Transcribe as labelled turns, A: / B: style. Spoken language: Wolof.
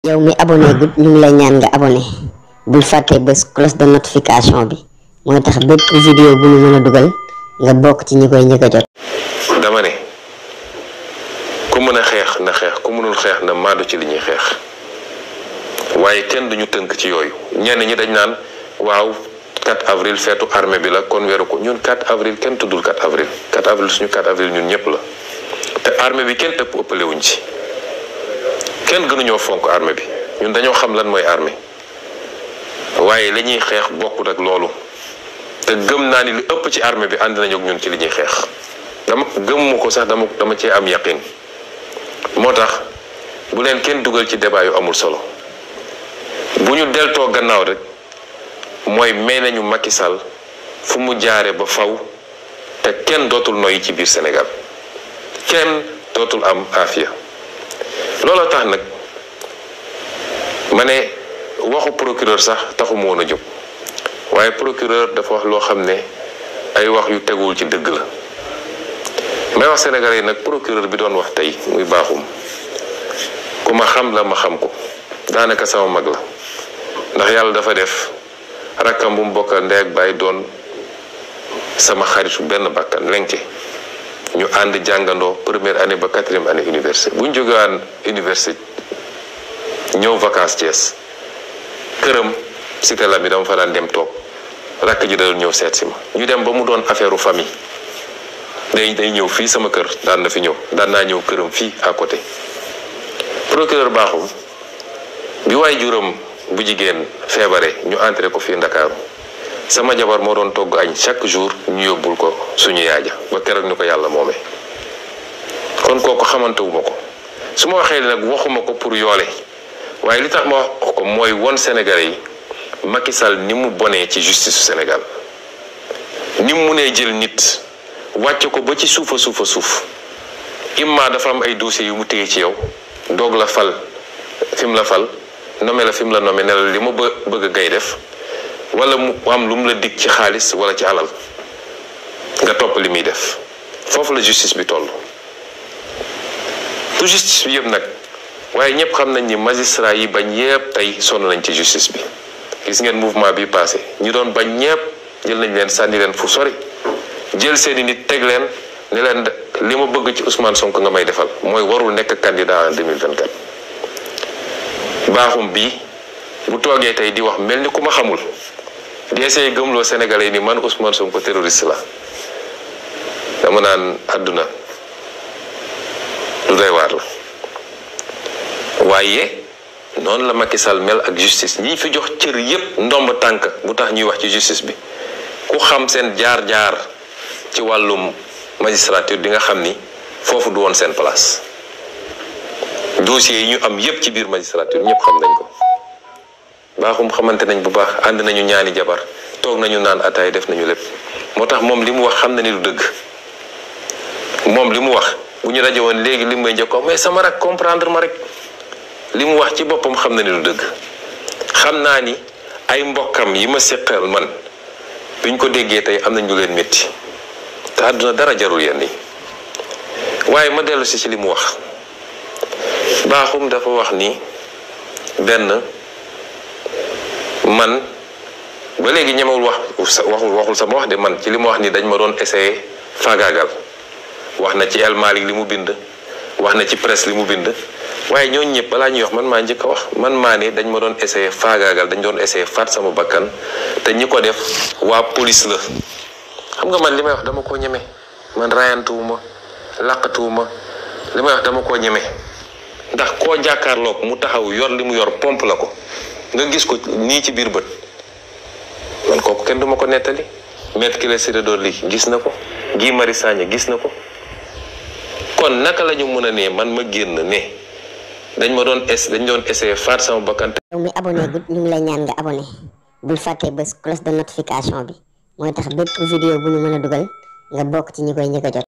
A: yow mi abonné gut ñu ngi lay ñaan nga abonné bul fàtte bés cloche de notification bi mooy tax bépp vidéo bu ñu mën a dugal nga bokk ci ñi koy njëkk a jot.
B: dama ne ku mën a xeex na xeex ku mënul xeex na maadu ci li ñuy xeex waaye kenn duñu tënk ci yooyu ñenn ñi dañ naan waaw 4 avril feetu armée bi la kon weeru ko ñun 4 avril kenn tuddul 4 avril 4 avril suñu 4 avril ñun ñëpp la te armée bi kenn ëppale wuñ ci kenn gënuñoo fonk armée bi ñun dañoo xam lan mooy armée waaye li ñuy xeex bokkut ak loolu te gëm naa ni lu ëpp ci armée bi ànd nañu ak ñun ci li ñuy xeex dama gëmuma ko sax dama cee am yaqin moo tax bu leen kenn dugal ci débat yu amul solo bu ñu deltoo gannaaw rek mooy may nañu Macky Sall fu mu jaare ba faw te kenn dootul noyyi ci biir Sénégal kenn dootul am afiya looloo tax nag ma ne waxu procureur sax taxu mu woon a jóg waaye procureur dafa wax loo xam ne ay wax yu teguwul ci dëgg la may wax Sénégalais yi nag procureur bi doon wax tey muy baaxum ku ma xam la ma xam ko daanaka sama mag la ndax yàlla dafa def rakkam bu mu bokkal ndey ak baay doon sama xaritu benn bakkan lenke ñu ànd jàngandoo première année ba 4e année université bu ñu jógewaan université ñëw vacances Thiès këram cité la bi dama fa daan dem toog rakk ji dal ñëw seet si ma ñu dem ba mu doon affaire famille day ñëw fii sama kër daan na fi ñëw daan naa ñëw këram fii à côté procureur baaxum bi waay juróom bu jigéen feebare ñu entré ko fii Ndakaaru sama jabar moo doon togg añ chaque jour ñu yóbbul ko suñu yaaja ba keroog ni ko yàlla moomee kon kooku xamantewuma ko su ma waxee nag waxuma ko pour yoole waaye li tax ma wax ko mooy won Sénégalais yi Macky Sall ni mu bonee ci justice su Sénégal ni mu munee jël nit wàcce ko ba ci suufa suuf imma dafa am ay dossiers yu mu téye ci yow doog la fal fi mu la fal nommé la fi mu la nommé ne la li ma bëgg ngay def wala mu am lu mu la dig ci xaalis wala ci alal nga topp li muy def foofu la justice bi toll tu justice bi yëpp nag waaye ñëpp xam nañ ni magistrat yi bañ yëpp tey sonn nañ ci justice bi gis ngeen mouvement bi passé ñu doon bañ ñëpp jël nañ leen sànni leen fu sori jël seeni nit teg leen ne leen li ma bëgg ci Ousmane Sonko nga may defal mooy warul nekk candidat en 2024 baaxum bi bu toogee tey di wax mel ni ku ma xamul di essayer gëmloo Sénégalais ni man Ousmane Sonko terroriste la dama naan àdduna lu doy waar la waaye noonu la Macky Sall mel ak justice ñi fi jox cër yépp ndomb tànk bu tax ñuy wax ci justice bi ku xam seen jaar-jaar ci wàllum magistrature di nga xam ni foofu du woon seen place dossiers yi ñu am yépp ci biir magistrature ñëpp xam nañ ko baaxum xamante nañ bu baax ànd nañu ñaani jabar toog nañu naan ataay def nañu lépp moo tax moom li mu wax xam na ni du dëgg moom li mu wax bu ñu rajo woon léegi li may njëkk mais sama rak comprendre ma rek li mu wax ci boppam xam na ni du dëgg xam naa ni ay mbokkam yi ma séqal man biñ ko déggee tey am nañ lu leen métti te àdduna dara jarul yenn yi waaye ma dellu si ci li mu wax baaxum dafa wax ni benn man ba léegi ñemewul waxul sama wax de man ci li ma wax ni dañ ma doon essayer faagaagal wax na ci El Malick li mu bind wax na ci presse li mu bind waaye ñooñu ñëpp balaa ñuy wax man maa njëkk a wax man maa ne dañ ma doon essayer faagaagal dañ doon essayer faat sama bakkan te ñi ko def waa police la xam nga man li may wax dama koo ñeme man rayantuwuma làqatuwuma li may wax dama koo ñeme ndax koo jàkkaarloog mu taxaw yor li mu yor pompe la ko nga gis ko nii ci biir bët man kooku kenn duma ko nettali Maître Ciré Clédor Ly gis na ko Guy Marius Sagna gis na ko kon naka la ñu mën a ne man ma génn ne dañ doon essayer faat sama bakkan.
A: yow mi abonné gut ñu ngi lay ñaan nga abonné bul fàtte bés cloche de notification bi mooy tax bépp vidéo bu ñu mën a dugal nga bokk ci ñi koy njëkk a jot.